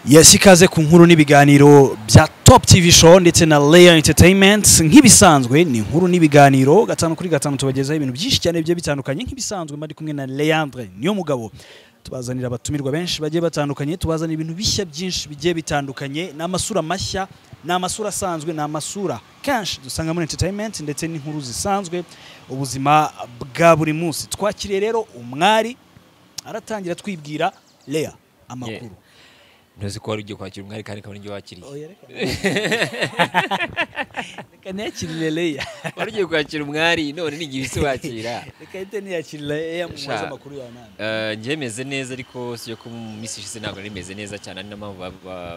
Yes, ikaze ku nkuru n'ibiganiro bya Top TV Show ndetse na Layer Entertainment. Nk'ibisanzwe ni inkuru n'ibiganiro gatanu kuri gatanu, tubagezaho ibintu byinshi cyane bigiye bitandukanye. Nk'ibisanzwe mba ndi kumwe na Leandre niyo mugabo, tubazanira abatumirwa benshi bagiye batandukanye, tubazanira ibintu bishya byinshi bigiye bitandukanye. Ni amasura mashya, ni amasura asanzwe, ni amasura kenshi dusanga muri entertainment ndetse n'inkuru zisanzwe, ubuzima bwa buri munsi. Twakiriye rero umwari, aratangira twibwira. Lea, amakuru? Ntuzi ko wari ugiye kwakira umwari kandi kabona ibyo wakiriye? Oya, reka niyakirire Leya. Wari ugiye kwakira umwari, none ni igihe isi wakira. Reka hite niyakirire Leya mubaze Sha. amakuru yawe nani. Njye meze neza, ariko si yo ko mu minsi ishize ntabwo nari meze neza cyane, ari na mpamvu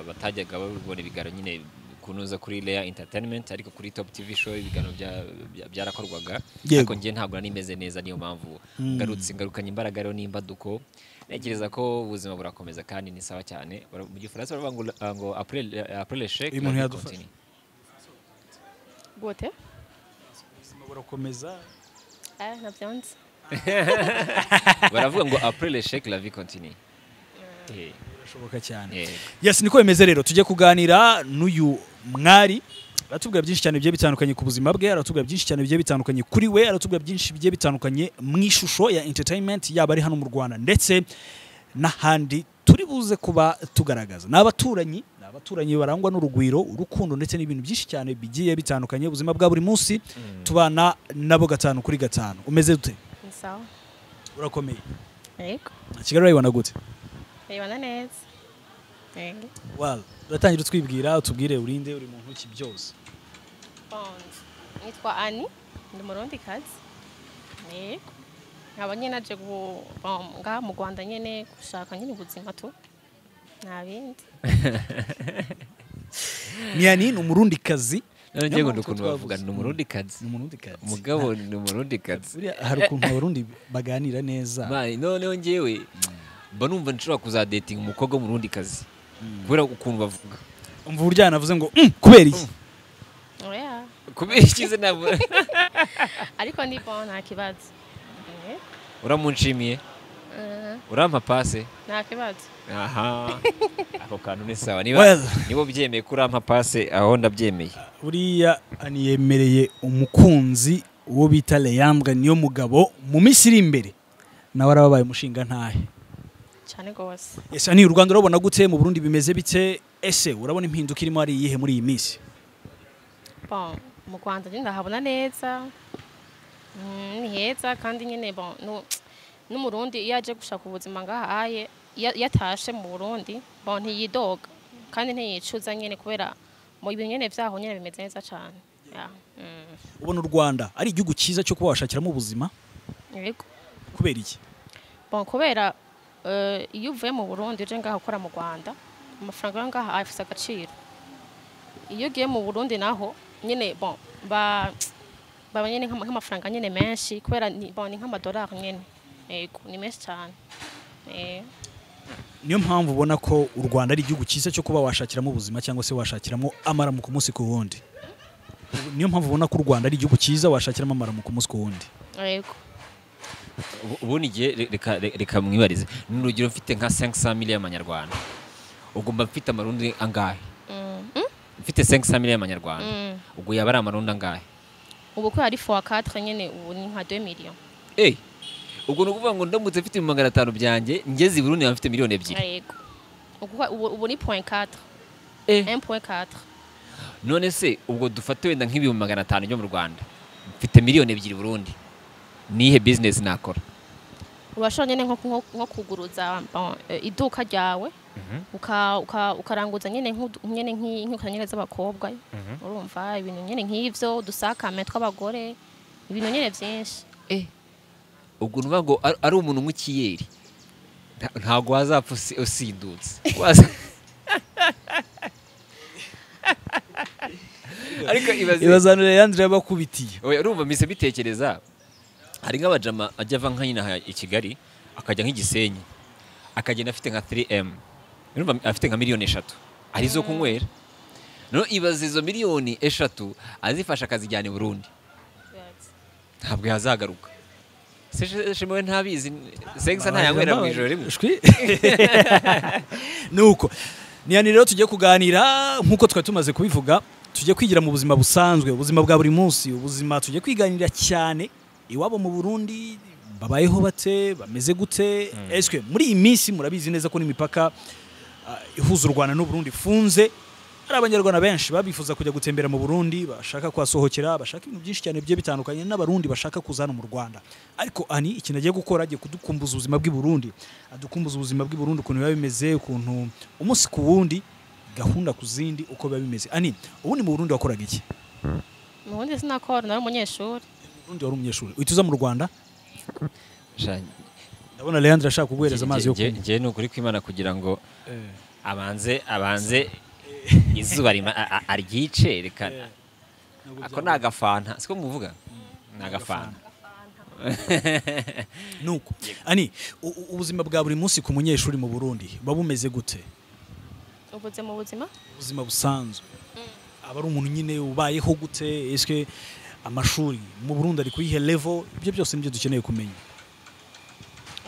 batajyaga babibona ibiganiro nyine kunoza kuri Layer Entertainment, ariko kuri Top TV Show ibiganiro byarakorwaga. Ariko njye ntabwo nari meze neza, niyo mpamvu ngarutse, ngarukanye imbaraga rero n'imbaduko. Ntekereza ko ubuzima burakomeza kandi ni sawa cyane. Mu Gifaransa baravuga ngo après l'échec Uyu muntu la vie yadufasha. continue. Gute? Ubuzima burakomeza. Ah, navyanze. Baravuga ngo après l'échec la vie continue. Birashoboka cyane. Yes, niko bimeze rero. Tujye kuganira n'uyu mwari, aratubwira byinshi cyane bigiye bitandukanye ku buzima bwe, aratubwira byinshi cyane bigiye bitandukanye kuri we, aratubwira byinshi bigiye bitandukanye mu ishusho ya entertainment, yaba ari hano mu Rwanda ndetse n'ahandi turi buze kuba tugaragaza. Ni abaturanyi barangwa n'urugwiro, urukundo ndetse n'ibintu byinshi cyane bigiye bitandukanye, ubuzima bwa buri munsi tubana nabo gatanu kuri gatanu. Umeze ute? Ni sawa. Urakomeye? Yego. Kigali urayibona gute? Ndayibona neza. Yego. Well, uratangira utwibwira, utubwire urinde, uri muntu ki, byose. Bon, nitwa Ani, ndi Umurundikazi. Yego. Nkaba nyene naje bon, ngaha mu Rwanda nyene gushaka nyene ubuzima tu. Nta bindi. Ni Umurundikazi. None Niyo ngiye mpamvu ngo ukuntu bavuga twavuze. ni Umurundikazi. Ni Umurundikazi. Umugabo ni Umurundikazi. Buriya hari ukuntu Abarundi baganira neza. Mani, noneho njyewe mba numva nshobora kuzadetinga umukobwa w'Umurundikazi kubera ukuntu bavuga. Umva uburyo yanavuze ngo kubera iki?" Oya. Kubera ikize ntabwo. Ariko ni bon, nta kibazo. Yego. Uramunshimiye? Urampa passe? Nta kibazo. Aha, ako kantu ni sawa niba Well. niba ubyemeye ko urampa passe, aho ndabyemeye. Buriya aniyemereye umukunzi uwo bita Leandre niyo mugabo, mu minsi iri imbere nawe arababaye umushinga ntahe. Cyane gose. Ese ani, u Rwanda urabona gute? Mu Burundi bimeze bite? Ese urabona impinduka irimo ari iyihe muri iyi minsi? Bon, mu Rwanda nyine ndahabona neza. Ni heza kandi nyine bon, n'Umurundi iyo aje gushaka ubuzima ngaha aye, iyo atashe mu Burundi, bon, ntiyidoga kandi ntiyicuza nyine, kubera mu ibintu nyine vyaho nyine bimeze neza cyane. Yeah. Ubona u Rwanda ari igihugu cyiza cyo kuba washakiramo ubuzima? Yego. Kubera iki? Bon, kubera iyo uvuye mu Burundi uje ngaha gukora mu Rwanda, amafaranga yo ngaha afise agaciro. Iyo ugiye mu Burundi naho nyine, bon, ba baba nyine nk'amafaranga nyine menshi, kubera ni, bon, ni nk'amadolari nyine. Yego, ni menshi cyane. Niyo mpamvu ubona ko u Rwanda ari igihugu cyiza cyo kuba washakiramo ubuzima cyangwa se washakiramo amaramuko umunsi ku wundi? Niyo mpamvu ubona ko u Rwanda ari igihugu cyiza washakiramo amaramuko umunsi ku wundi? Yego. Ubundi igihe reka mwibarize, ni urugero, mfite nka 500 miliyoni y'amanyarwanda, ubwo mba mfite Amarundi angahe? Mfite 500 miliyoni y'amanyarwanda, ubwo yaba ari Amarundi angahe? Ubu ko ari fois 4 nyine, ubu ni nka 2 millions. Ubwo ni ukuvuga ngo ndamutse mfite 500,000 byanjye, ngeze i Burundi nkaba mfite miliyoni 2? Yego. Ubu ni point 4. 1.4. None se ubwo dufate wenda nk'ibihumbi 500 byo mu Rwanda, mfite miliyoni 2 Burundi, nihe business nakora? Urashobora nyine nko kuguruza, bon, iduka ryawe, ukaranguza nyine nyine nk'inkuka nyine z'abakobwa, urumva, ibintu nyine nk'ivyo, udusakame tw'abagore, ibintu nyine vyinshi. Ubwo ni ukuvuga ngo ari umuntu nk'ikiyeri ntabwo wazapfa usindutse. Ariko ibaze. Ibazanire Leandre yabakubitiye. Oya, urumva mise bitekereza, hari nk'abajama ajya ava nka nyina i Kigali akajya nk'igisenyi, akagenda afite nka 3M, urumva, afite nka miliyoni 3 ari zo kunywera. No ibaze izo miliyoni 3 azifasha akazijyana i Burundi, ntabwo yazagaruka. Se Shema we ntabizi, sexa ntayanywera mu ijoro rimwe. Shwi. Nuko Ni Ani rero tugiye kuganira nk'uko twari tumaze kubivuga, tugiye kwigira mu buzima busanzwe, ubuzima bwa buri munsi, ubuzima tugiye kwiganira cyane iwabo mu Burundi, babayeho bate, bameze gute, eske muri iyi minsi murabizi neza ko n'imipaka ihuza u Rwanda n'u Burundi ifunze. Hari abanyarwanda benshi babifuza kujya gutembera mu Burundi, bashaka kuhasohokera, bashaka ibintu byinshi cyane bigiye bitandukanye, n'abarundi bashaka kuza hano mu Rwanda. Ariko Ani ikintu agiye gukora, agiye kudukumbuza ubuzima bw'i Burundi, adukumbuza ubuzima bw'i Burundi ukuntu biba bimeze, ukuntu umunsi ku wundi, gahunda ku zindi, uko biba bimeze. Ani, ubundi mu Burundi wakoraga iki? Mu Burundi sinakora, nari umunyeshuri. Mu Burundi wari umunyeshuri, uhita uza mu Rwanda? Sha- Ndabona Leandre ashaka kuguhereza amazi yo kunywa. Njye ni ukuri kw'Imana kugira ngo abanze izuba aryice, reka ako ni agafanta, siko muvuga, ni agafanta. Nuko Ani, ubuzima bwa buri munsi ku munyeshuri mu Burundi buba bumeze gute? Ubuze mu buzima? Ubuzima busanzwe aba ari umuntu nyine ubayeho gute? Eske amashuri mu Burundi ari kuyihe level? Ibyo byose nibyo dukeneye kumenya.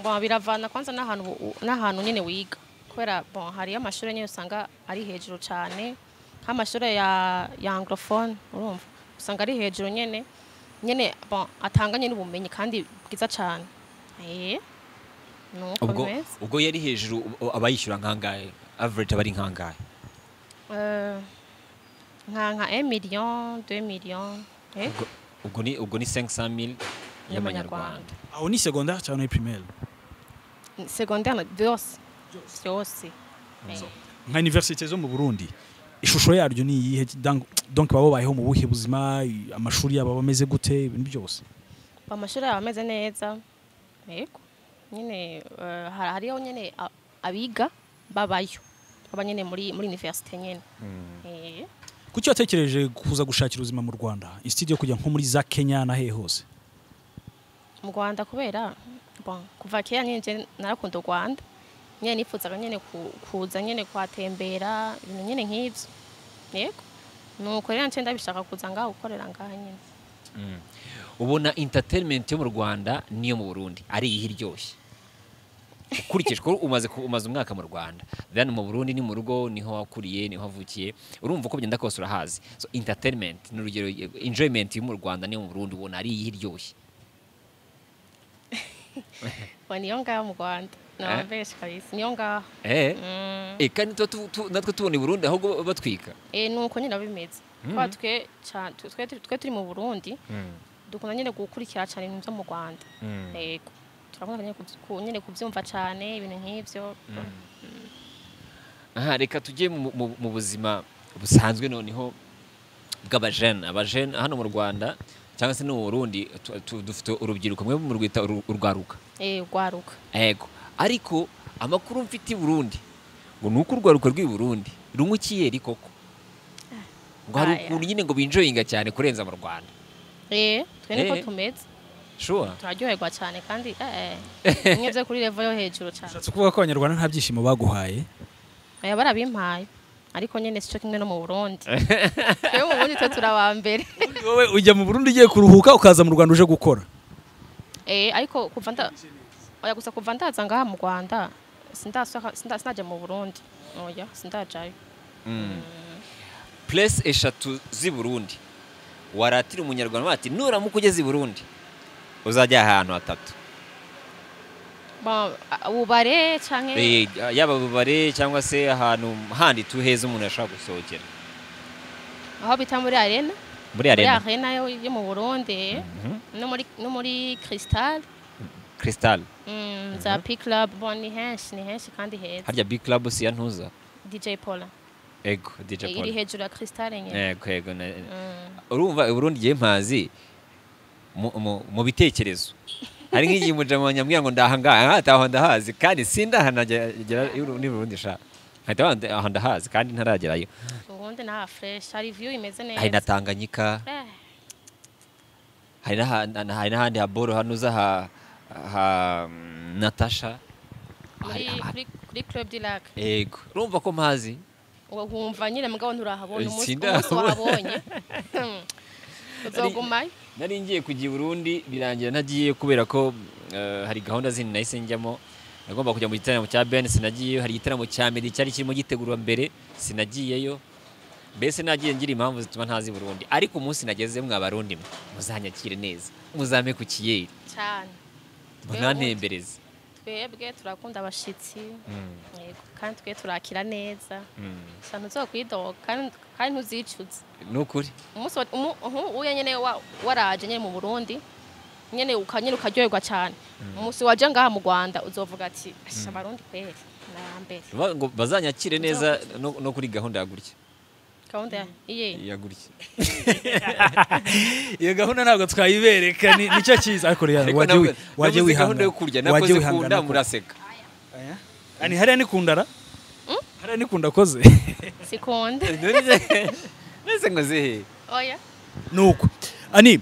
Bon, biravana kwanza n'ahantu nyine wiga, kubera bon hariyo amashuri nyine usanga ari hejuru cyane, nk'amashuri ya anglophone, urumva usanga ari hejuru nyene, bon atanga nyine ubumenyi kandi bwiza cyane, nuko Ubwo bimeze. Ubwo yari hejuru, aba yishyura nkangahe? Average aba ari nkangahe? Nka 1 million, 2 million. Ubwo ni 500,000 y'amanyarwanda. Aho ni secondaire cyangwa ni primaire? Secondaire byose byose. Nka université zo mu Burundi, ishusho yaryo ni iyihe? Donc baba babayeho mu buhe buzima? Amashuri yabo aba ameze gute? Ibintu byose. Amashuri yabo ameze neza, yego nyine, hariho nyine abiga babayo, baba nyine muri université nyine. Kuki watekereje kuza gushakira ubuzima mu Rwanda instead yo kujya nko muri za Kenya na hehe hose? Mu Rwanda kubera bon kuva kera nyine je narakunda u Rwanda nyine, nifuzaga nyine kuza nyine kuhatembera, ibintu nyine nk'ivyo, yego. Nuko rero nce ndabishaka kuza ngaho gukorera ngaha nyine. Ubona entertainment yo mu Rwanda n'iyo mu Burundi ari iyihe iryoshye, ukurikije ko umaze umwaka mu Rwanda, then mu Burundi ni mu rugo, niho wakuriye, niho wavukiye, urumva uko bigenda kose urahazi. So entertainment ni urugero, enjoyment yo mu Rwanda n'iyo mu Burundi, ubona ari iyihe iryoshye? Bon, niyo ngaho mu Rwanda nababesha kabisa, niyo ngaho. Kandi tuba natwe tubona i Burundi ahubwo batwika. Nuko nyine bimeze, kubera twe twe turi mu Burundi dukunda nyine gukurikira cyane ibintu byo mu Rwanda, yego, turakunda nyine nyine kubyumva cyane ibintu nk'ivyo. Aha reka tujye mu buzima busanzwe noneho bw'abajene, abajene hano mu Rwanda cyangwa se no mu Burundi. Dufite urubyiruko, mwe murwita urwaruka. Urwaruka. Ego, ariko amakuru mfite i Burundi ngo ni uko urwaruka rw'i Burundi runywa ikiyeri koko, ngo hari Aya. ukuntu nyine ngo binjoyinga cyane kurenza mu Rwanda. Twe niko tumeze. Sure. Turaryoherwa cyane kandi bimwe byo kuri level yo hejuru cyane. Ushatse kuvuga ko abanyarwanda nta byishimo baguhaye? Aya barabimpaye, ariko nyine sico kimwe no mu Burundi. Twe mu Burundi twe turaba mbere. Wowe ujya mu Burundi ugiye kuruhuka, ukaza mu Rwanda uje gukora. Ariko kuva nda oya, gusa kuva ndaza ngaha mu Rwanda sindasaka sinaje mu Burundi, oya, sindajayo. Place eshatu z'i Burundi waratira umunyarwanda bati nuramuka ugeze i Burundi uzajya ahantu hatatu. Bon, ubare canke? Yaba bubare cyangwa se ahantu handi tuheza umuntu ashobora gusohokera. Aho bita muri arena. Muri Muri arena. Arena yo mu Burundi, no muri Crystal. Crystal. Za P Club. Bon, ni henshi kandi heza. Harya Big Club si ya ntuza? DJ Paula. Ego, DJ Iri Paul. hejuru ya Crystal nyene. Ego. Urumva i Burundi giye mpazi mu bitekerezo, hari nk'igihe umujama nyambwira ngo ndaha ngaha, ataho ndahazi kandi sindahanagera ni Burundi sha, nkahita aha ndahazi kandi ntaragerayo. Ubundi na fresh, hari view imeze neza. Hari na Tanganyika. Hari n'ahandi ha boro hano uza ha Natasha. Muri kuri Club du Lac. Ego, urumva ko mpazi. Wumva nyine mugabo nturahabona. Umunsi Sindahabona. Umunsi wahabonye uzogumayo. Nari ngiye kujya i Burundi birangira ntagiye kubera ko hari gahunda zindi nahise njyamo. Nagomba kujya mu gitaramo cya Ben, sinagiyeyo. Hari igitaramo cya Meddy cyari kirimo gitegurwa mbere, sinagiyeyo. Mbese nagiye ngira impamvu zituma ntazi Burundi, ariko umunsi nageze mwa Barundi mwe muzanyakire neza, muzame ku kiyeri cyane, munantembereze. Twebwe turakunda abashitsi, yego, kandi twe turakira neza. Gusa ntuzokwidoga kandi ntuzicuze. Nukuri. Umunsi uya nyene waraje nyene mu Burundi nyene ukanyene ukaryoherwa cyane. Umunsi waje ngaha mu Rwanda uzovuga ati asha Barundi kweri na mbere. Ngo bazanyakire neza no kuri gahunda ya gutya. Gahunda iye ya gutya. Iyo gahunda ntabwo twayibereka, nicyo cyiza, ariko rero waje wihangana gahunda yo kurya nakoze kunda muraseka. Ani hariya ni kundara, hariya ni kunda koze sikunda nese ngo zihe oya. Nuko ani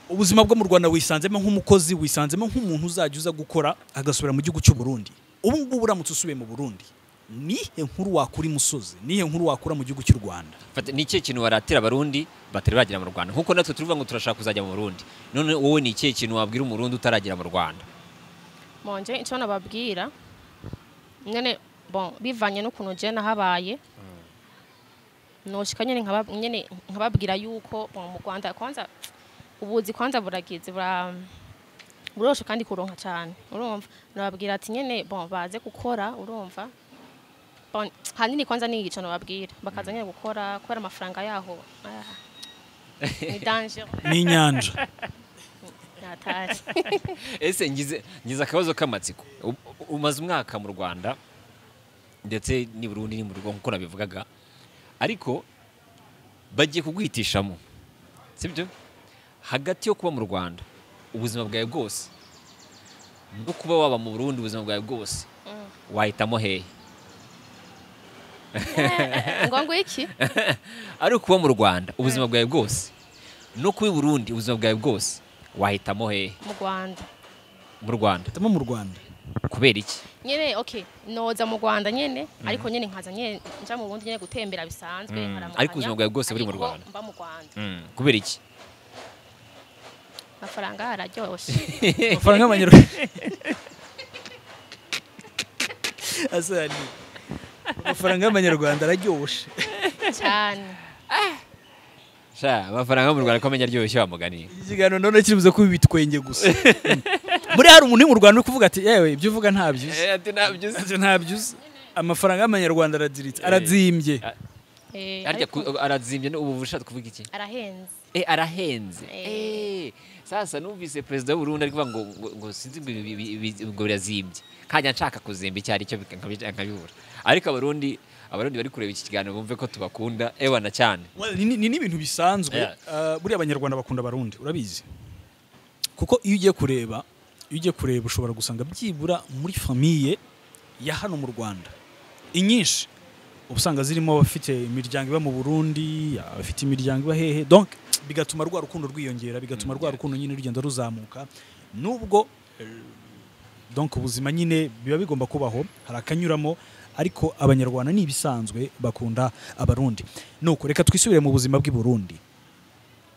ubuzima bwo mu Rwanda wisanzemo nk'umukozi, wisanzemo nk'umuntu uzajya uza gukora agasubira mu gihugu cy'u Burundi. Ubu ngubu uramutse usubiye mu Burundi, nihe nkuru wakura imusozi, nihe nkuru wakura mu gihugu cy'u Rwanda? Ni ikihe kintu waratira Abarundi batari bagera mu Rwanda? Nkuko natwe turuvuga ngo turashaka kuzajya mu Burundi, none wowe ni ikihe kintu wabwira Umurundi utaragera mu Rwanda? Monje icyo nababwira nyene, bon, bivanye n'ukuntu je nahabaye, noshika nyene nkababwira yuko bon, mu Rwanda kwanza ubuzi kwanza buragize buroshe kandi kuronka cyane, urumva. Nababwira ati nyene bon baze gukora, urumva. Bon, hanini kwanza ni igico nababwira bakaza nyene gukora kubera amafaranga yaho ni danger, ni inyanja natari. Ese ngize akabazo k'amatsiko, umaze umwaka mu Rwanda ndetse ni Burundi ni mu rugo nkuko nabivugaga, ariko bagiye kuguhitishamo, sibyo? Hagati yo kuba mu Rwanda ubuzima bwawe bwose no kuba waba mu Burundi ubuzima bwawe bwose, wahitamo hehe? Ngo iki? Ari kuba mu Rwanda ubuzima bwawe bwose no kuba i Burundi ubuzima bwawe bwose, wahitamo hehe? Mu Rwanda. Mu Rwanda. Hitamo mu Rwanda. Kubera iki? Nyene okay, noza mu Rwanda nyene, ariko nyene nkaza nyene nja mu Burundi nyene gutembera bisanzwe, nkaramukanya. Ariko ubuzima bwawe bwose buri mu Rwanda. Mba mu Rwanda. Kubera iki? Amafaranga araryoshe. Amafaranga y'amanyarwanda. Asani. Amafaranga y'amanyarwanda araryoshe. Cyane. Sha, amafaranga mu Rwanda komenya aryoshye wa mugani. Ikiganiro none kiribuze kuba ibitwenge gusa. Muri hari umuntu mu Rwanda uri kuvuga ati yewe ibyo uvuga ntabyo uzi. Ati ntabyo uzi. Ati ntabyo uzi. Amafaranga y'amanyarwanda aradiritse, arazimbye. Arya arazimbye ubu ushatse kuvuga iki? Arahenze. Arahenze. Sasa numvise president w'u Burundi ari kuvuga ngo sinzi ngo birazimbye. Kanya nshaka kuzimba icyari cyo nkabibura. Ariko Abarundi bari kureba iki kiganiro bumve ko tubakunda ewana cyane. Ni n'ibintu bisanzwe. Buriya Abanyarwanda bakunda Abarundi, urabizi. Kuko iyo ugiye kureba ushobora gusanga byibura muri famille ya hano mu Rwanda inyinshi ubusanga zirimo abafite imiryango iba mu Burundi, abafite imiryango iba hehe, donc bigatuma rwa rukundo rwiyongera, bigatuma rwa rukundo nyine rugenda ruzamuka. Nubwo donc ubuzima nyine biba bigomba kubaho, hari akanyuramo, ariko Abanyarwanda ni ibisanzwe bakunda Abarundi. Nuko reka twisubire mu buzima bw'i Burundi.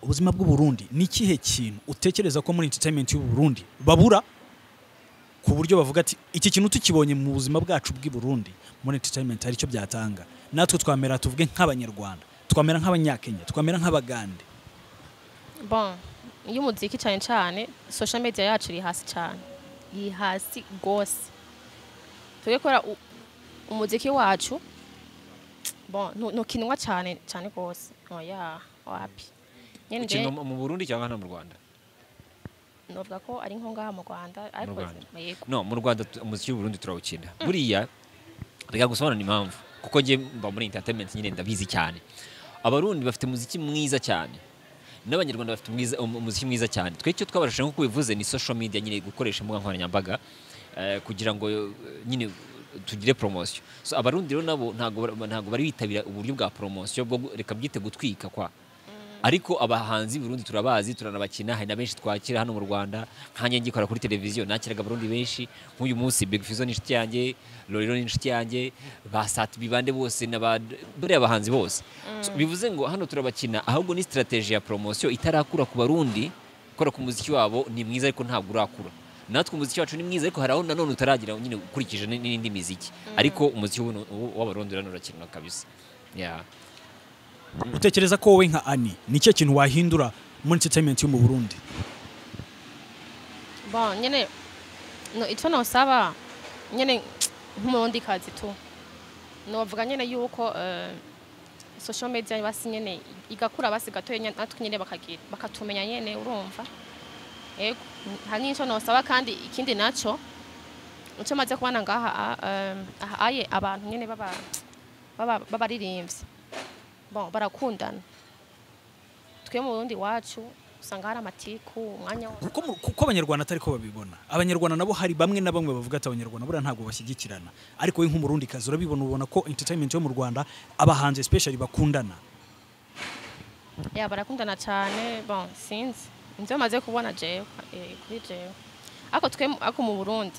Ubuzima bw'u Burundi ni ikihe kintu utekereza ko muri entertainment y'u Burundi babura ku buryo bavuga ati iki kintu tukibonye mu buzima bwacu bw'i Burundi muri entertainment hari icyo byatanga, natwe twamera tuvuge nk'Abanyarwanda, twamera nk'Abanyakenya, twamera nk'Abagande? Bon, iyo umuziki cyane cyane social media yacu iri hasi cyane, iri hasi gose. Tuge kora umuziki wacu bon ntukinwa cyane cyane gose. Oya wapi nyene nje mu Burundi cyangwa hano mu Rwanda? Novuga ko ari nko ngaha mu Rwanda, ariko yego no mu Rwanda umuziki w'u Burundi turawukina. Buriya reka gusobanura impamvu, kuko nje mba muri entertainment nyine ndabizi cyane. Abarundi bafite umuziki mwiza cyane, n'Abanyarwanda bafite umuziki mwiza cyane. Twe icyo twabarashije nkuko bivuze ni social media nyine, gukoresha imbuga nkoranyambaga kugira ngo nyine tugire promotion. So Abarundi rero nabo ntago bari bitabira uburyo bwa promotion bwo reka byite gutwika kwa. Ariko abahanzi Burundi turabazi, turanabakina, hari na benshi twakira hano mu Rwanda. Nkanjye ngikora kuri televiziyo nakiraga Abarundi benshi. Nk'uyu munsi Big Fizzo ni inshuti yanjye, Loriro ni inshuti yanjye, ba Sat Bibande bose n'aba buriya abahanzi bose. So, bivuze ngo hano turabakina, ahubwo ni strategy ya promotion itarakura ku Barundi. Kora ku muziki wabo ni mwiza ariko ntabwo urakura. Natwe umuziki wacu ni mwiza, ariko hari aho nanone utaragira nyine ukurikije n'indi miziki, ariko umuziki w'Abarundi urakinwa kabisa. Yeah. Utekereza ko wowe nka Ani ni cyo kintu wahindura muri entertainment yo mu Burundi? Bon, nyene no icyo nosaba nyene nk'umurundi kazi tu, novuga nyene yuko social media basi nyene igakura basi gatoye, natwe nyene bakagira bakatumenya nyene, urumva. Yego, hari nico nosaba. Kandi ikindi naco ico maze kubona ngaha, aha aye abantu nyene baba baba babaririmbyi, bon, barakundana. Twe mu Burundi wacu usanga hari amatiku umwanya wose. Kuko Abanyarwanda atari ko babibona. Abanyarwanda nabo hari bamwe na bamwe bavuga ati Abanyarwanda buriya ntabwo bashyigikirana, ariko we nk'Umurundi kazi urabibona, ubona ko entertainment yo mu Rwanda abahanzi especially bakundana? Ya, barakundana cyane. Bon, sinzi nivyo maze kubona jewe, kuri jewe, ariko twe ariko mu Burundi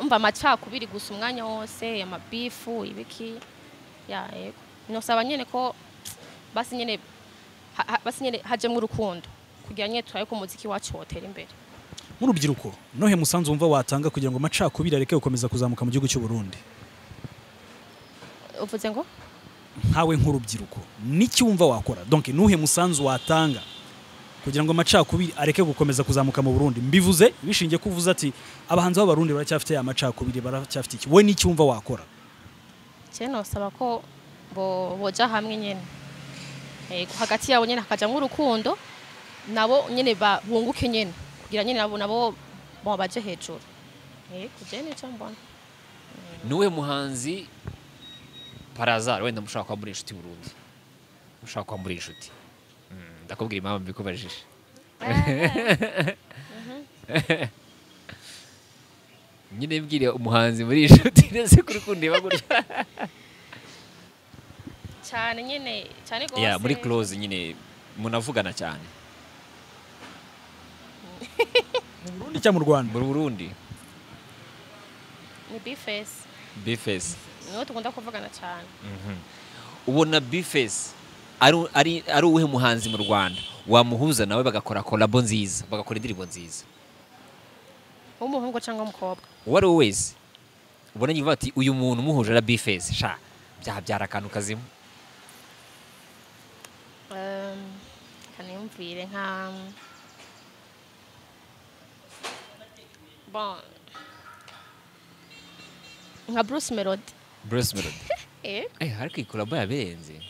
umva amacakubiri gusa umwanya wose, amabifu, ibiki. Ya, yego, nosaba nyene ko basi nyene basi nyene hajemwo urukundo kugira nyene turabe ko umuziki wacu wotera imbere. Nk'urubyiruko, nohe musanzu wumva watanga kugira ngo amacakubiri areke gukomeza kuzamuka mu gihugu cy'u Burundi? Uvuze ngo? Nkawe nk'urubyiruko, niki wumva wakora? Donc nuhe musanzu watanga kugira ngo amacakubiri areke gukomeza kuzamuka mu Burundi? Mbivuze bishingiye ko uvuze ati abahanzi b'Abarundi baracyafite ya macakubiri, baracyafite iki. We niki wumva wakora? Je nosaba ko bo boja hamwe nyene. Yego, hagati yabo nyene hakajamwo urukundo, nabo nyene bunguke nyene kugira nyene nabo bo baje hejuru. Yego, je nico mbona. Nuwe muhanzi parazar wenda mushaka kuba muri inshuti Burundi, mushaka kuba muri inshuti? Ndakubwira impamvu mbikubajije. Nyine mbwire umuhanzi muri inshuti ndetse kuri kundeba gutya. Cyane nyene, cyane gose. Yeah, muri close nyine munavugana cyane. Mu Burundi cyangwa mu Rwanda? Mu Burundi. Ni B-Face. B-Face. Niwe dukunda kuvugana cyane. Ubona B-Face ari uwuhe muhanzi mu Rwanda wamuhuza nawe bagakora collabo nziza, bagakora indirimbo nziza? W'umuhungu cyangwa umukobwa? Uwo ari we wese ubona nyivuga ati uyu muntu umuhuje na B-Face sha byabyara akantu kazima. Kaniyumvire nka, bon, nka Bruce Melody. Bruce Melody? Eh. Ariko iyi collabo yabenze.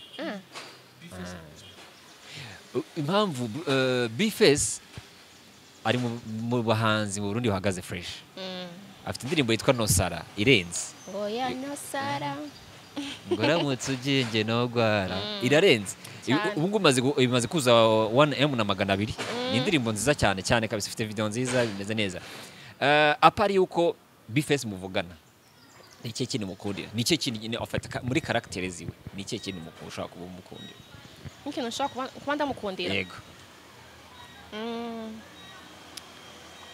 Impamvu B-Face ari mu bahanzi mu Burundi bahagaze fresh. Afite indirimbo yitwa Nosara irenze. Oya Nosara. Ngo uramutse ugiye nge nogwara. Irarenze. Ubu ngubu imaze kuza 1M na 200. Ni indirimbo nziza cyane cyane kabisa, ifite video nziza, bimeze neza. Apari yuko B-Face muvugana, ni ikihe kintu mukundira? Ni ikihe kintu nyine afata muri caractère ziwe? Ni ikihe kintu ushobora kuba umukundira? Nk'ikintu nshobora kuba ndamukundira? Yego.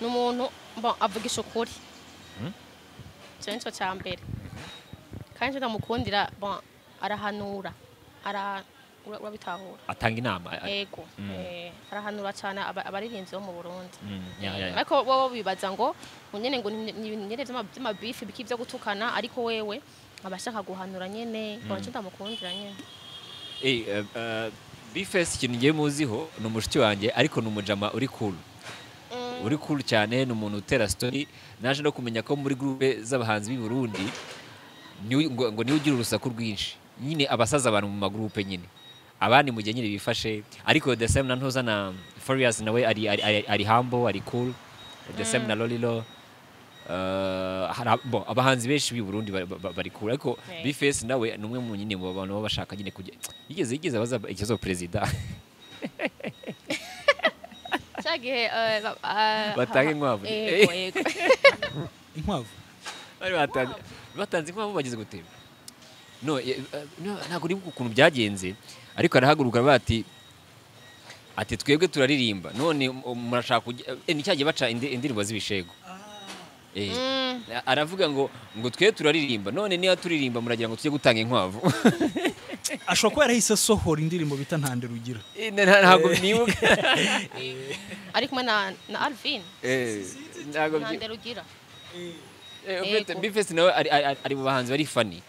Ni umuntu, bon, avugisha ukuri. Icyo nico cya mbere. Kandi icyo ndamukundira, bon, arahanura. Urabitahura. Atanga inama. Yego. Arahanura cyane abaririmbyi bo mu Burundi. Ya. Ariko bo bibaza ngo nyene ngo ni ibintu nyene vy'amabifu biki byo gutukana, ariko wewe abashaka guhanura nyene, bon, icyo ndamukundira nyene. B-Face ikintu ngiye muziho ni umushuti wanjye, ariko ni umujama uri cool. Uri cool cyane, ni umuntu utera story. Naje no kumenya ko muri groupe z'abahanzi b'i Burundi ngo niwe ugira urusaku rwinshi. Nyine abasaza abantu mu magroupe nyine. Abandi mu gihe nyine bifashe, ariko the same na Ntoza na Farious nawe ari humble, ari cool. The same na Lolilo. Abahanzi benshi b'i Burundi bari cool, ariko B-Face nawe ni umwe mu nyine mu bantu baba bashaka nyine kujya. Yigeze abaza ikibazo perezida. Cyagihe batanga inkwavu. Yego, yego. Inkwavu. Bari batanze inkwavu bageze gutema. No, ntabwo nibuka ukuntu byagenze, ariko arahaguruka bati ati twebwe turaririmba none murashaka ni cyagiye baca indirimbo z'ibishego. Aravuga ngo twe turaririmba none niba turirimba muragira ngo tujye gutanga inkwavu. Ashobora kuba yarahise asohora indirimbo bita Ntande Rugira. Ntabwo nibuka. Ari kumwe na Alvin. Ntabwo Nta ndero ugira. Ufite B-Face nawe ari mu bahanzi bari funny.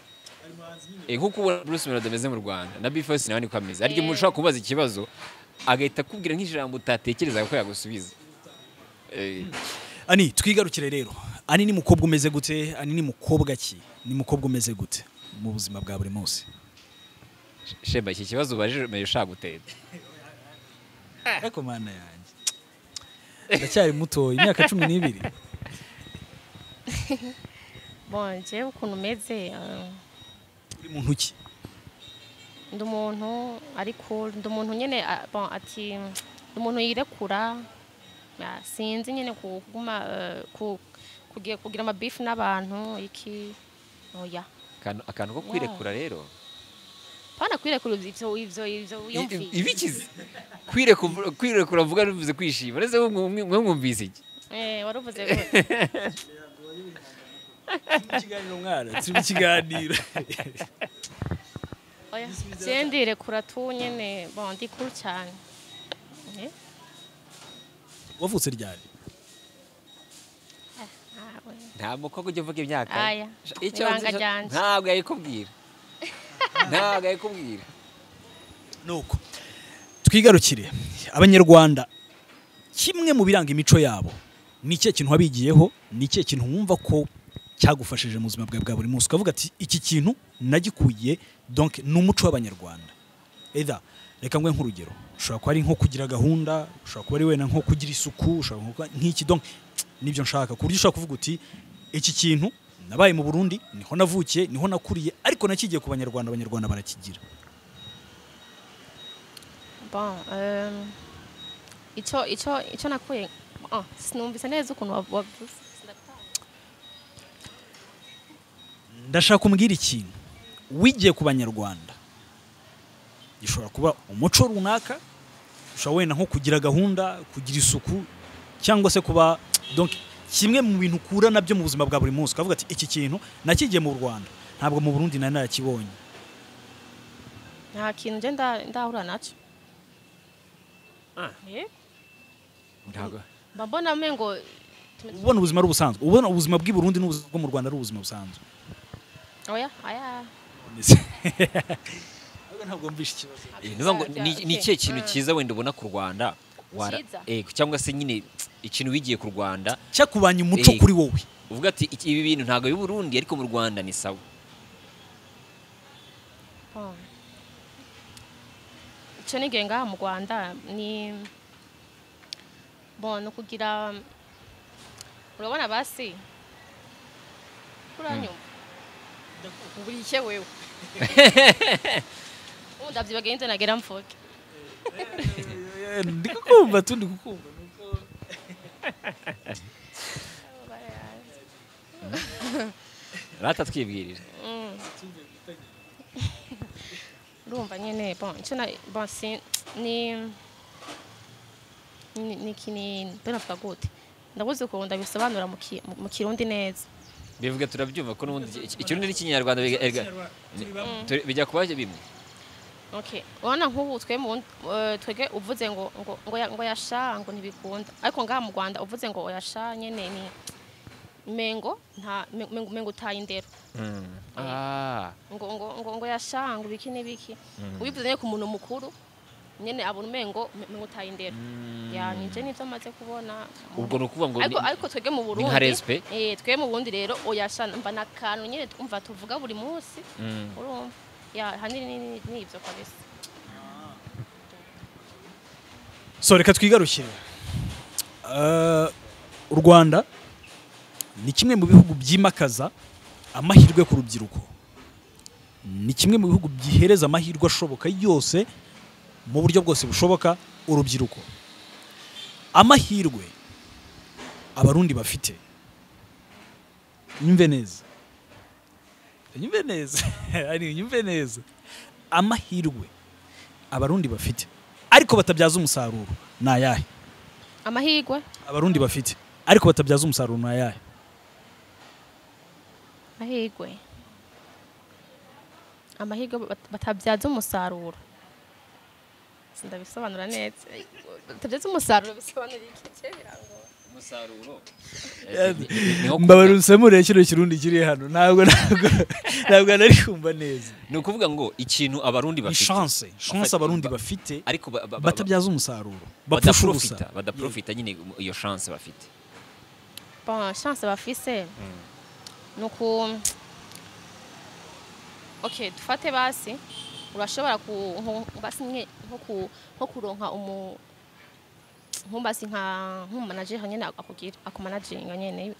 Nkuko ubona Bruce Melody ameze mu Rwanda na B-Face nawe niko ameze. Ariko umuntu ushobora kubaza ikibazo agahita akubwira nk'ijambo utatekerezaga ko yagusubiza. Ani twigarukire rero. Ani ni mukobwa umeze gute? Ani ni mukobwa ki? Ni mukobwa umeze gute mu buzima bwa buri munsi? Sheba, iki kibazo ubajije umenye ushaka guteta. Ariko mana yanjye, ndacyari muto, imyaka 12. Bon, jewe ukuntu meze, Uri muntu ki? Ndi umuntu ari cool, ndi umuntu nyene, bon, ati ndi umuntu yirekura. Ya, sinzi nyene kuguma kugira ama beef n'abantu iki, oya. Akantu ko kwirekura rero. Pana kwirekura ivyo wiyumviye. Ibikize. Kwirekura vuga bivuze kwishima. Nese mwe mwumvise iki? Waruvuze gute? Ikiganiro mwana, turi mu kiganiro. Oya, je ndirekura tu nyene, bon, ndi cool cyane. Wavutse ryari? Nta mukobwa ujya uvuga imyaka. Aya, ibanga ryanje. Ntabwo yayikubwira. Ntabwo yayikubwira. Nuko twigarukire abanyarwanda, kimwe mu biranga imico yabo ni ikihe kintu wabigiyeho, ni ikihe kintu wumva ko cyagufashije mu buzima bwawe bwa buri munsi ukavuga ati iki kintu nagikuye, donc ni umuco w'abanyarwanda. Either reka ngwe nk'urugero, ushobora kuba ari nko kugira gahunda, ushobora kuba ari wenda nko kugira isuku, ushobora kuba nk'iki, donc nibyo nshaka, ku buryo ushobora kuvuga uti iki kintu nabaye mu Burundi, niho navukiye, niho nakuriye, ariko nakigiye ku banyarwanda, abanyarwanda barakigira. Bon, ico nakuye, sinumvise neza ukuntu wavuze. Ndashaka kumbwira ikintu wigiye ku banyarwanda, gishobora kuba umuco runaka, ushobora wenda nko kugira gahunda, kugira isuku, cyangwa se kuba donc kimwe mu bintu ukura nabyo mu buzima bwa buri munsi ukavuga ati iki kintu nakigiye mu Rwanda, ntabwo mu Burundi nari narakibonye. Nta kintu nje ndahura naco. Ntabwo mbona mengo ubona ubuzima ari ubusanzwe, ubona ubuzima bw'i Burundi n'ubuzima bwo mu Rwanda ari ubuzima busanzwe. Oya, aya. Ntabwo mvishe ikibazo. Niba ngo ni ikihe kintu cyiza wenda ubona ku Rwanda, cyangwa se nyine ikintu wigiye ku Rwanda cyakubanye umuco kuri wowe, uvuga ati ibi bintu ntabwo b'i Burundi ariko mu Rwanda ni sawa. Ico nigiye ngaha mu Rwanda ni bon, no kugira, urabona basi uranyumva ngurike wewe ndavyibagenze nagera mvuge. Ndikukumva tu, ndikukumva nuko rata twibwirira. Urumva nyene, bon, ico na bon si ni kini bena gute, ndabuze ukuntu ndabisobanura mu Kirundi neza. Bivuga turabyumva ko n'ubundi ikirundi n'ikinyarwanda bijya kuba bimwe. Okay, ubona nk'ubu twe twege uvuze ngo ngo ngo yasha ngo ntibikunda, ariko ngaha mu Rwanda uvuze ngo oyasha nyene ni mengo nta mengo utaye indero. Ngo ngo ngo ngo yasha ngo biki n'ibiki, ubivuze nyene ku muntu mukuru nyene abona mengo mengo utaye indero. Ya nije nivyo maze kubona. Ubwo no kuvuga ngo ariko twege mu Burundi twe mu Burundi rero oyasha mba nakantu nyene twumva tuvuga buri munsi. Urumva ya hanini ni ivyo kabisa. So reka twigarukire. U Rwanda ni kimwe mu bihugu byimakaza amahirwe ku rubyiruko, ni kimwe mu bihugu byihereza amahirwe ashoboka yose mu buryo bwose bushoboka urubyiruko. Amahirwe abarundi bafite, nyumve neza, nyumve neza, ari nyumve neza, amahirwe abarundi bafite ariko batabyaza umusaruro ni ayahe? Amahirwe abarundi bafite ariko batabyaza umusaruro ni ayahe? Amahirwe batabyaza umusaruro, sindabisobanura neza. Batabyaza umusaruro bisobanura iki? Birangora. Umusaruro Mbabarira unsemuriye kino Kirundi kiri hano, ntabwo nari kumva neza. Ni ukuvuga ngo ikintu Abarundi Ni bafite, chance Abarundi bafite ariko batabyaza umusaruro, bapfusha ubusa. Badaprofita nyine iyo chance bafite. Bon, chance bafise nuko, okay, dufate basi urashobora ku basi nko kuronka umu nkumbasi nka nk'umanager nyene akugira akumanaginga nyene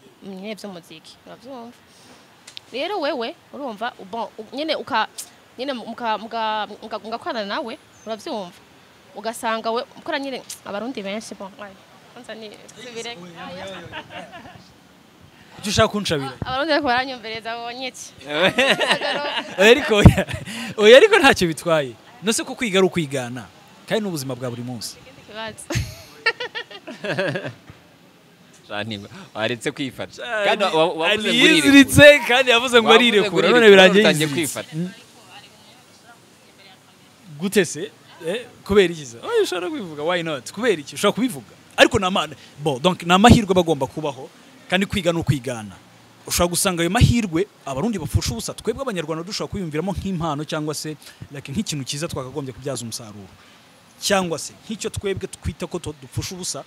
vy'umuziki, uravyumva? Rero wewe urumva, bon, nyene uka nyene mugakorana nawe, uravyumva, ugasanga we mukora nyene. Abarundi benshi, bon, ay, kwanza ni subire. Kuki ushaka kunshabira? Abarundi bariko baranyumvereza bonye iki? Oya, ariko oya, ariko ntacyo bitwaye nose ko kwiga ari ukwigana kandi n'ubuzima bwa buri munsi. Ikindi kibazo. Shani, waretse kwifata kandi wavuze ngo urirekura. Yiziritse kandi yavuze ngo Wavuze ngo arirekura, none urirekura, birangiye utangiye yiziritse. kwifata. Gute se? Kubera iki se? Oya, ushobora kubivuga, why not? Kubera iki ushobora kubivuga? Ariko ni bon, donc ni amahirwe aba agomba kubaho kandi kwiga ni ukwigana. Ushobora gusanga ayo mahirwe Abarundi bapfusha ubusa, twebwe Abanyarwanda dushobora kwiyumviramo nk'impano cyangwa se like nk'ikintu cyiza twakagombye kubyaza umusaruro, cyangwa se nk'icyo twebwe twita ko dupfusha ubusa,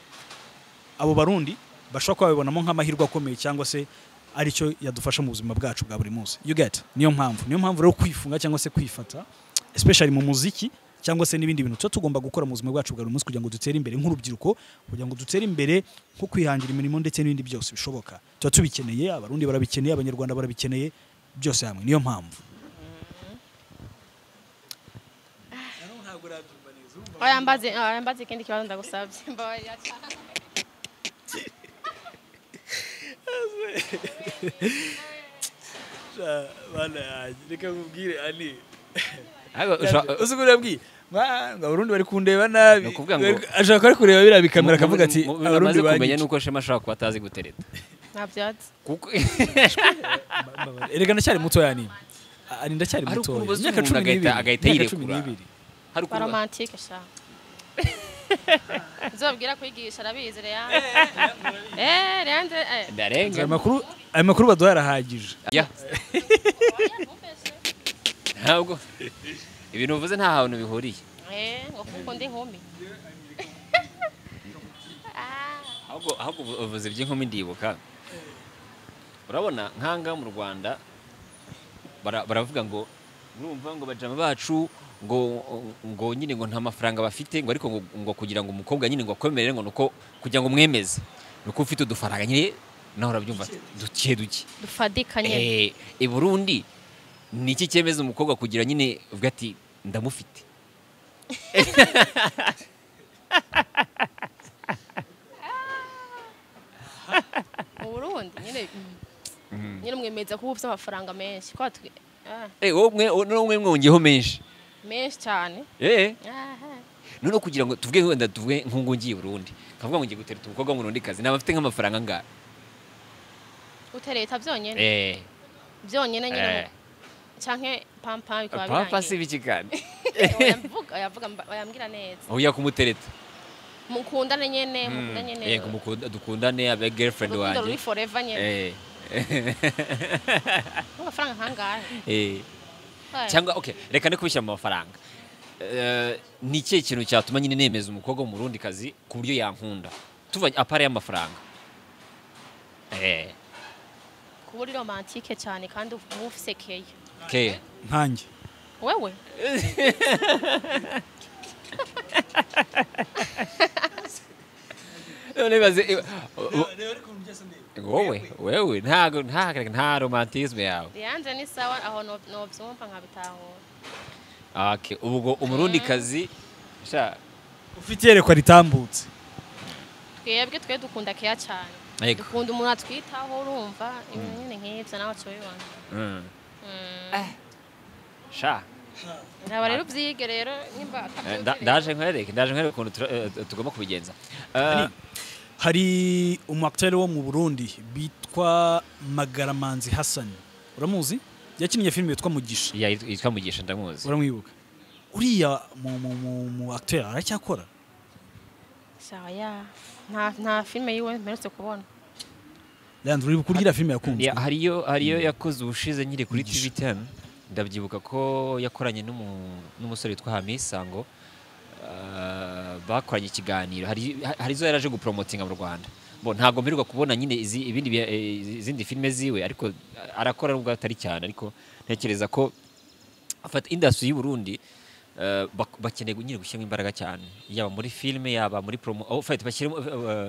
abo Barundi bashobora kuba babibonamo nk'amahirwe akomeye cyangwa se aricyo yadufasha mu buzima bwacu bwa buri munsi, you get? Niyo mpamvu rero kwifunga cyangwa se kwifata, especially mu muziki cyangwa se n'ibindi bintu tuba tugomba gukora mu buzima bwacu bwa buri munsi kugira ngo dutere imbere nk'urubyiruko, kugira ngo dutere imbere nko kwihangira imirimo ndetse n'ibindi byose bishoboka, tuba tubikeneye. Abarundi barabikeneye, Abanyarwanda barabikeneye, byose hamwe. Niyo mpamvu. Oya, mbaze ikindi kibazo, ndagusabye, mbabarira cyane. Bana yanjye, reka nkubwire ani. Ariko Uzi ko urabwiye ngo Abarundi bari kundeba nabi. Ni ukuvuga ngo- Ashaka ko ari kureba biriya bikamera akavuga ati mu bintu Abarundi amaze kumenya banyica. nuko Shema ashobora kuba atazi gutereta. Ntabyatsi. Kuko Erega ndacyari mutoya, ni ani, ndacyari Hari mutoya. ukuntu ubaza Imyaka umuntu 12. agahita Imyaka cumi yirekura. n'ibiri. Hari ukuntu Romantique sha, uzobwira kwigisha arabizi. Leandre, Leandre. Ndarenga. Ayo makuru baduha arahagije. Ya. Ntabwo ibintu uvuze nta hantu bihuriye. Ngo kuko ndi inkumi. Ah. Ahubwo uvuze iby'inkumi ndibuka, urabona nk'ahangaha mu Rwanda baravuga ngo urumva ngo bajama bacu ngo nyine ngo nta mafaranga bafite, ngo ariko ngo kugira ngo umukobwa nyine ngo akwemerere, ngo nuko kugira ngo umwemeze nuko ufite udufaranga nyine, nawe urabyumva, duke duke. Dufadika nyene. I Burundi ni iki cyemeza umukobwa kugira nyine uvuga ati ndamufite? Mu Burundi nyene mwemeza kuba ufite amafaranga menshi kwa twe. Wowe mwe mwongeyeho menshi. Menshi cyane. Aha. None kugira ngo tuvuge, wenda tuvuge nk'ubu ngiye i Burundi nkavuga ngo ngiye gutereta umukobwa w'Umurundi kazi, naba mfite nk'amafaranga angahe? Utereta byonyene? Eh. Byonyene nyene. Eh. Canke pampa bikaba Papa si birangiye. biki kandi? Oya, oyavuga oyambwira neza. Oya, kumutereta. Mukundane nyene, mukundane nyene. Yego, mukunda, dukundane, abe girlfriend urukundo wanjye. Ruri forever nyene. Amafaranga nkangahe? Oya. Cyangwa okay, reka ne kubishyira mu mafaranga. Ni ikihe kintu cyatuma nyine nemeza umukobwa w'Umurundi kazi ku buryo yankunda, tuva à part y'amafaranga? Kuba uri romantique cyane kandi uba ufise keya. Ke. Nkanjye? Wewe. None baze wowe wewe ntago nta romantisme yawe. Lianze ni sawa, aho novyumva nkabitahura. Okay, ubwo Umurundi kazi sha. Ufite iyerekwa ritambutse. Twebwe twe dukunda keya cyane. Yego. Dukunda umuntu atwitaho, urumva, ibintu nyine nk'ivyo nawe ucubibona. Sha. Naba rero uvyige rero nimba atavyuzi. Ndaje nkwereke ukuntu tugomba kubigenza. Hari umu acteur wo mu Burundi bitwa Magaramanzi Hassan, uramuzi? Yakinnye filime yitwa Mugisha. Ya, yitwa Mugisha, ndamuzi. Uramwibuka? Uriya mu acteur aracyakora? Shaya nta filme yiwe mperutse kubona. Leandro, uri kurira filme yakunzwe? Hariyo yakoze ubushize nyiri kuri TV10, ndabyibuka ko yakoranye n'umusore witwa Hamisango, bakoranye ikiganiro. Hari zo yaraje gupromotinga mu Rwanda. Bo ntago mperuka kubona nyine izindi filme ziwe, ariko arakora nubwo atari cyane, ariko ntekereza ko afata industry y'u Burundi bakeneye nyine gushyiramo imbaraga cyane, yaba muri filme, yaba muri promo, bashyiramo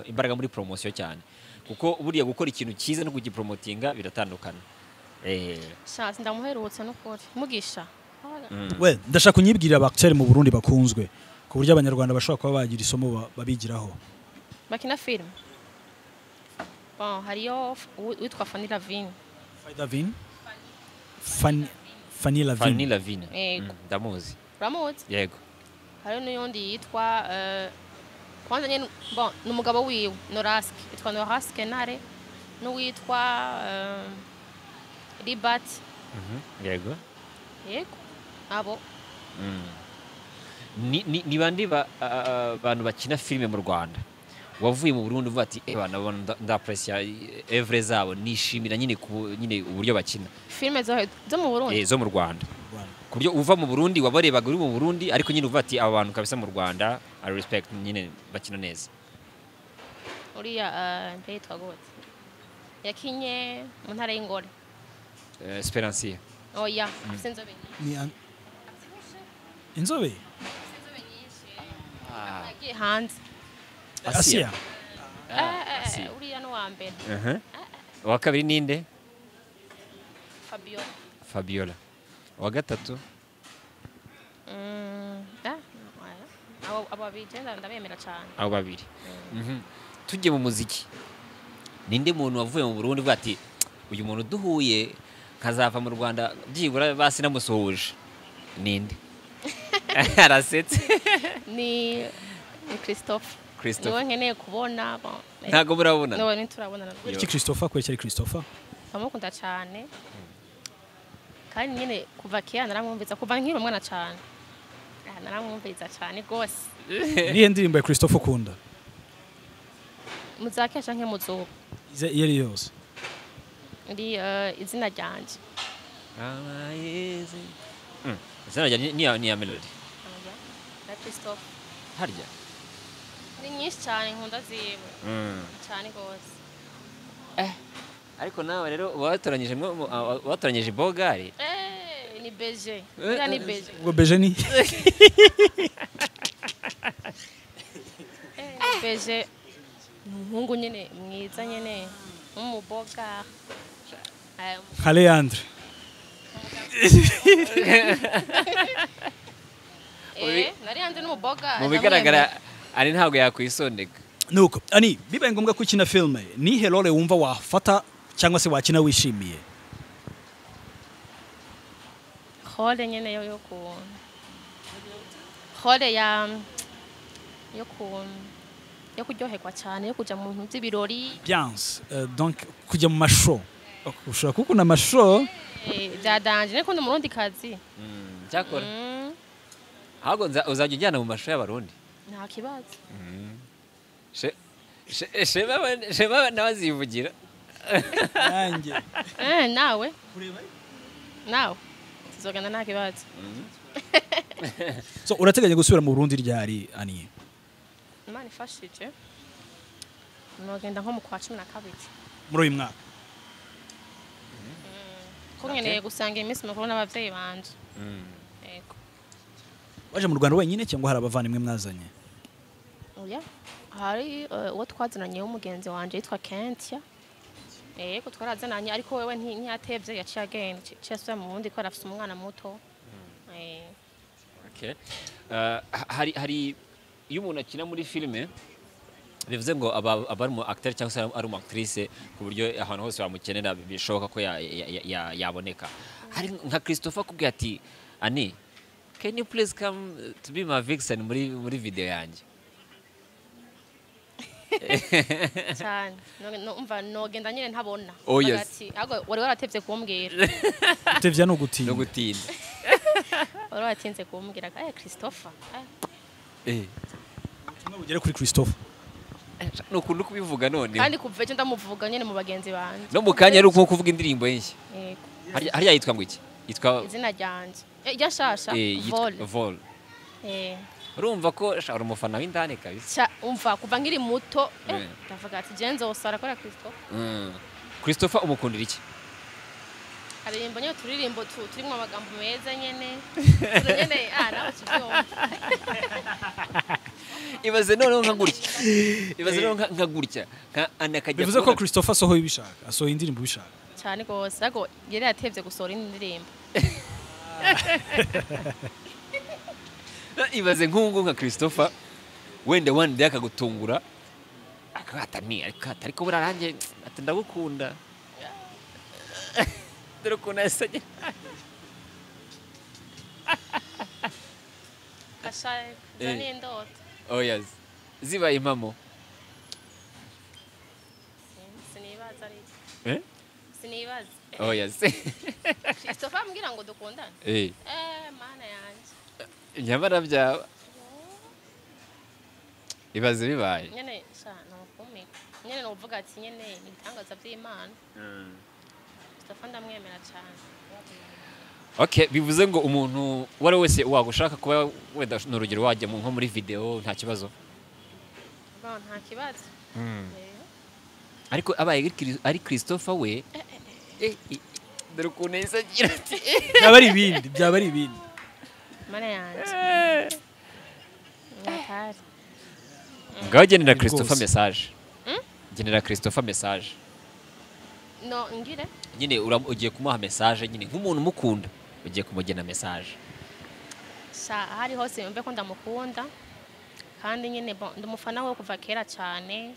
imbaraga muri promotion cyane, kuko buriya gukora ikintu cyiza no kugipromotinga biratandukana. Sha ndamuherutse n'ukuri Mugisha. We ndashaka kunyibwirira abacteur mu Burundi bakunzwe ku buryo abanyarwanda bashobora kuba bagira isomo babigiraho bakina film. Bon, hariyo witwa Fanny Lavine. Fanny Lavine. Fanny Lavine. Ndamuzi. Uramuzi? Yego. Hariyo n'undi yitwa kwanza nyene, bon, n'umugabo wiwe Noraske, yitwa Noraske Ntare, n'uwitwa Libat. Yego. Yego. Abo. Ni bandi bantu bakina filime mu Rwanda wavuye mu Burundi uvuga ati bana ndapreciya evre zabo, nishimira nyine nyine uburyo bakina filime zo mu Burundi, zo mu Rwanda, ku buryo uva mu Burundi wabarebaga uri mu Burundi, ariko nyine uvuga ati aba bantu kabisa mu Rwanda I respect, nyine bakina neza. Uriya mbe yitwa gute yakinye mu ntara y'Ingore? Esperancie. Oya, afite inzobe nyinshi. Inzobe? Inzobe nyinshi. Yagiye hanze. Asia. Uriya no wa mbere. Wa kabiri ninde? Fabiola. Fabiola. Wa gatatu? Abo babiri ndabemera cyane. Abo babiri. Tujye mu muziki. Ninde muntu wavuye mu Burundi uvuga ati uyu muntu duhuye nkazava mu Rwanda byibura basi namusuhuje? Ninde? Arasetse. Ni Christophe. Niwe nkeneye kubona. Ntago murabona? No, ntiturabona. Iki Christopher kwekera Christopher? Ndamukunda cyane. Kandi nyine kuva kera naramwumviza, kuva nkiri umwana cyane. Naramwumviza cyane gose. Nihe ndirimbo ya Christopher ukunda? Muzakesha canke muzuba? Ize iyo yose. Ndi izina ryanje. Izina ryanje ni ya Melody. Na Christopher. Harya. Ni nyinshi cyane nkunda ziwe. Cyane gose. Ariko nawe rero watoranyije watoranyije Bogari. Ni BG. Uriya ni BG. Ubwo BG ni? Ni BG. Ni umuhungu nyine mwiza nyine w'umuboga. Nka Leandre. Nari hanze n'umuboga. Mu bigaragara ari ntabwo yakwisondeka. Nuko ani bibaye ngombwa ko ukina filme, ni he role wumva wafata cyangwa se wakina wishimiye? Role nyene yo ku role ya yo ku yo kuryoherwa cyane, yo kuja mu bintu by'ibirori. Ambiance, donc kujya mu mashow. Ushobora kukunda amashow? Bya danje, niko ndi umurundi kazi. Cyakora. Ahubwo uzajya ujyana mu mashow y'abarundi? Nta kibazo. Shema nawe azivugira. Nanjye. Nawe. Nawe. Tuzogana nta kibazo. So urateganya gusubira mu Burundi ryari Ani? Imana ifashije. Nogenda nko mu kwa 12. Muri uyu mwaka. Ko nkeneye gusanga iminsi mikuru n'abavyeyi banje. Yego. Waje mu Rwanda wenyine cyangwa hari abavandimwe mwazanye? Oya. Hari uwo twazananye w'umugenzi wanje yitwa Kentia. Yego twarazananye, ariko wewe ntiyatevye yaciye agenda, yaciye asubira mu Burundi ko arafise umwana muto. Okay. Hari iyo umuntu akina muri filime bivuze ngo aba ari umu acteur cyangwa se ari umu actrice, ku buryo ahantu hose bamukenera bishoboka ko yaboneka. Hari nka Christopher akubwiye ati Ani, can you please come to be my vixen muri video yanjye? Cyane. Umva nogenda nyine ntabona. Oh, yes. Ahubwo wari waratevye kumbwira. Gutevya no gutinda. No gutinda. Wari waratinze kumbwira Christopher. Ubutumwa bugere kuri Christopher. Ni ukuntu kubivuga none. Kandi kuva ejo ndamuvuga nyene mu bagenzi banje. No mu kanya ari uko kuvuga indirimbo ye nshya. Yego. Harya yitwa ngo iki? Yitwa izina ryanje. Irya shasha yitwa Vol. Vol. Urumva ko sha uri umufana w'indani kabisa. Cha umva kuva nkiri muto ndavuga ati je nzosara kora Christopher. Christopher umukundira iki? Aririmbo nyene turirimbo turimwo amagambo meza nyene. Nyene nawe tuvyumva. Ibaze noneho nka gutya. Ibaze noneho nka gutya. Nka anakajya. Bivuze ko Christopher asohoye ibishaka, asohoye indirimbo ibishaka. Cyane gose, ariko yari yatevye gusohora indirimbo. Ibaze nkungu nka Christopher wenda one day akagutungura akatani ariko burarangiye ati ndagukunda. Dore ukuntu yasanye. Asha zani indoto. Oh yes. Zibaye impamo. Sinibaza ariko. Sinibaza. Oh yes. Christopher ambwira ngo dukundane. Mana yanje. Nyamara byaba. Ibaze bibaye. Nyene sha nukumika. Nyene novuga ati nyene ibitangaza by'Imana. Christopher ndamwemera cyane. Okay, bivuze ngo umuntu wari wese wagushaka kuba wenda n'urugero wajya nko muri video nta kibazo. Bon, nta kibazo. Ariko abaye ari Christopher we dore ukuntu yahise agira ati byaba ari ibindi, byaba ari ibindi. Mana yanje. Natari. Ngaho genera Christopher message. Genera Christopher message. No, ngire. Nyine ugiye kumuha message nyine nk'umuntu umukunda ugiye kumugena message. Sha hari hose yumve ko ndamukunda. Kandi nyine bon ndumufana we kuva kera cyane.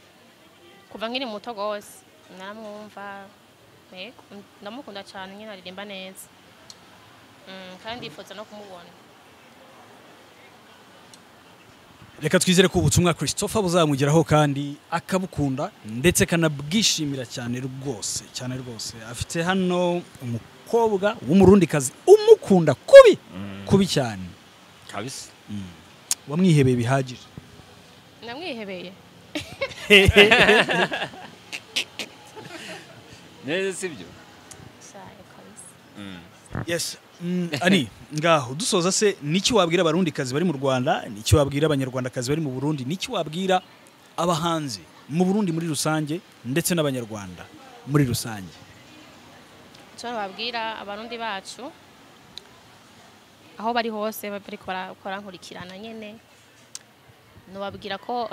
Kuva nkiri muto gose naramwumva. Yego ndamukunda cyane nyine aririmba neza. Kandi ndifuza no kumubona. Reka twizere ko ubutumwa Christopher buzamugeraho kandi akabukunda ndetse kanabwishimira cyane rwose, cyane rwose. Afite hano umukobwa w'umurundikazi umukunda kubi kubi cyane kabisa. Wamwihebeye bihagije. Namwihebeye. Neza sibyo? Sayo kabisa. Yes. Ani ngaho dusoza se niki wabwira abarundikazi bari mu Rwanda, niki wabwira abanyarwandakazi bari mu Burundi, niki wabwira abahanzi mu Burundi muri rusange ndetse n'abanyarwanda muri rusange? Cyo wabwira abarundi bacu aho bari hose bari bakora nkurikirana nyene, no babwira ko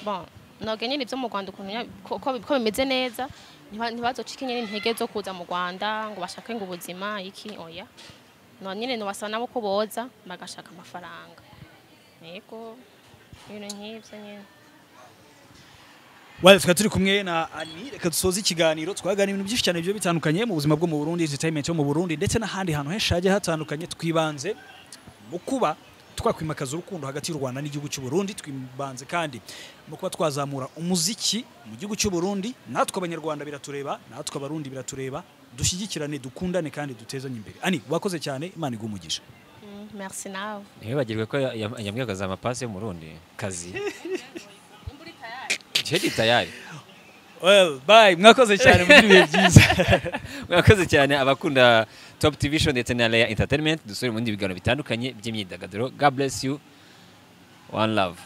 bon noge nyene ibyo mu Rwanda ukuntu ko bimeze neza, ntibazocike nyene intege zo kuza mu Rwanda ngo bashake ngo ubuzima iki oya. No nyene no basaba nabo ko boza bagashaka amafaranga. Yego ibintu nk'ivyo nyene. Well, tukaba turi kumwe na Ani, reka dusoze ikiganiro. Twaganira ibintu byinshi cyane byo bitandukanye mu buzima bwo mu Burundi, entertainment yo mu Burundi ndetse n'ahandi hantu henshi hagiye hatandukanye. Twibanze mu kuba twakwimakaza urukundo hagati y'u Rwanda n'igihugu cy'u Burundi, twibanze kandi mu kuba twazamura umuziki mu gihugu cy'u Burundi. Natwe abanyarwanda biratureba, natwe abarundi biratureba, dushyigikirane, dukundane kandi dutezanye imbere. Ani wakoze cyane, Imana iguhe umugisha. Merci nawe. Ntibibagirwe ko yambwiye amapasi yo mu Burundi kazi. Jedi tayari. Well, bye. Mwakoze cyane, mugire ibihe byiza. Mwakoze cyane abakunda Top TV Show ndetse na Leya Entertainment. Dusubire mu bindi biganiro bitandukanye by'imyidagaduro. God bless you. One love.